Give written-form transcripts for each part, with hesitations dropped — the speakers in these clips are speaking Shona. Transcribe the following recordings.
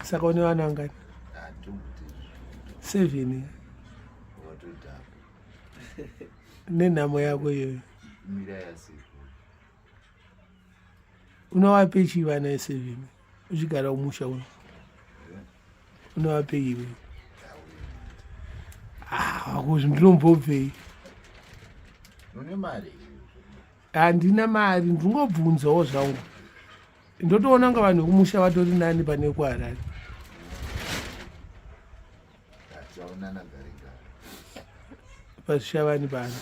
Saka une vana vangani? Seven. Nenhamo yako iyoyo. Unovape chii vana veseven uchigara kumusha uno? Unovape iwe? Ah, wako ndinombobvei? Une mari? Handina mari, ndingobvunzawo zvangu. Ndotoona kunga vanhu vekumusha vatori nani pane kuHarare. Pazvishavani pano.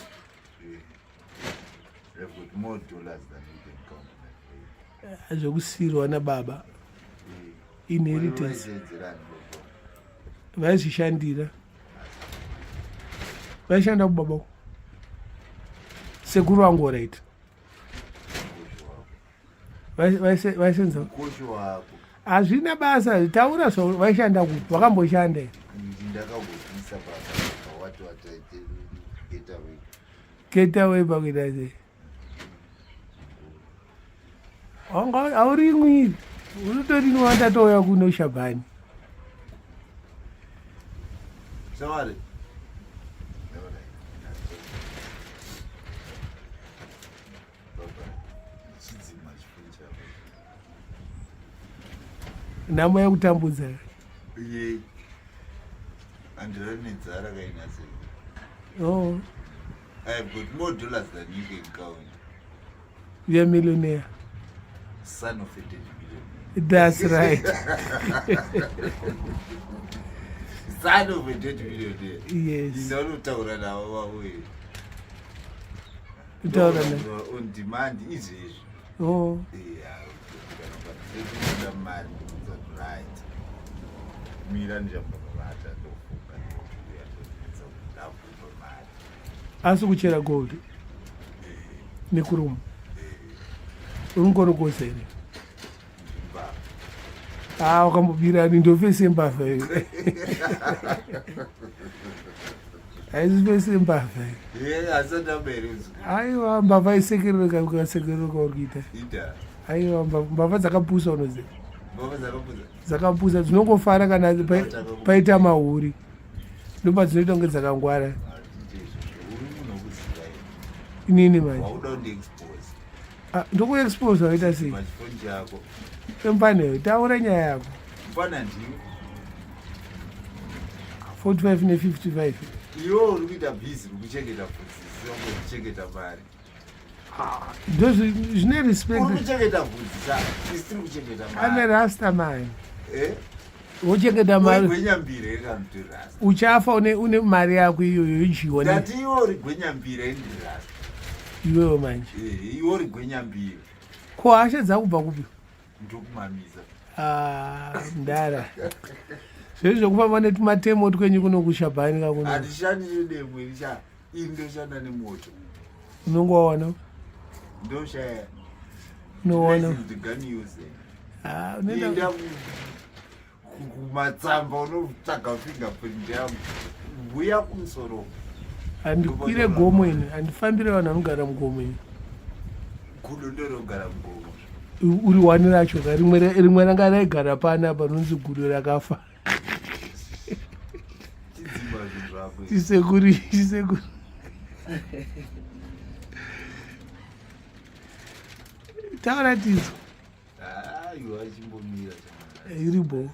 Zvekusiyirwa nababa. Inheritance. Vaizvishandira. Vaishanda kubaba uko. Sekuru vangu right. Vaisenza. Hazvina basa, taura zva vaishanda kupi, vakamboshanda here? Ndakambopisa basa wati wataite get away. Get away pakuita sei? Wanga haurimwi unotorinwa watatouya kuno Shabhani. Sawari. Nhamo yakutambudza. Yei. Andira nenzara kainase. Oh. I have got more dollars than you can count. You're a millionaire. Son of a dead millionaire. That's right. Son of a dead millionaire. Yes. Ndinotaura navo vauye. Kutaura na. On demand izvezvi. Oh. Yeah. Kana mari right. Mira ndichambonovata ndofunga ndakupa mari. Asi kuchera gold nekuruma. Uri here? Ah, wakambobira ni ndofese mbavha iyo. Haisi fese mbavha iyo. Asati aberedzwa. Aiwa mbavha isekerereka ukasekerereka uri kuita. Aiwa mbavha dzakapusa unoziva. Mbavha dzakapusa. Dzakapusa dzinongofara kana paita mahuri. Ndopadzinoita kunge dzakangwara. Inini manje. Ah, ndokuexpose waita sei? Mfana taura nyaya yako. Mfana ndiwe. 45 ne 55. Iwe uri kuita busy uri kuchengeta bvudzi, kuchengeta mari. Ah, ndozvine respect. Uri kuchengeta bvudzi sa, isi tiri kuchengeta mari. I'm a rasta man. Eh? Wochengeta mari. Gwenyambira here kana kuti rasta? Uchafa une une mari yako iyoyo idyiwa. Ndati iwe uri gwenyambira ini ndiri rasta. Iwewe manje. Eh, iwe uri gwenyambira. Ko hasha dzakubva kupi? Ndokumamisa. Ah, mdara. Zvezvi zvekufamba netumatemo twenyu kuno kushabhani kakuno. Handishandi nedemo ini sha. Ini ndoshanda nemoto. Unongowana? Ndoshaya. Unoona? Ah, unoenda kumatsamba unotsvaga fingerprint yangu. Huya kumusoro. Handikwire gomo ini, handifambire vanhu vanogara mugomo ini. Gudo ndorogara mugomo. Uri wani racho ka rimwe rimwe ranga raigara pana rinonzi gudo rakafa. Chisekuru chisekuru. Taura tidzo. Aiwa chimbomira. Iri bho.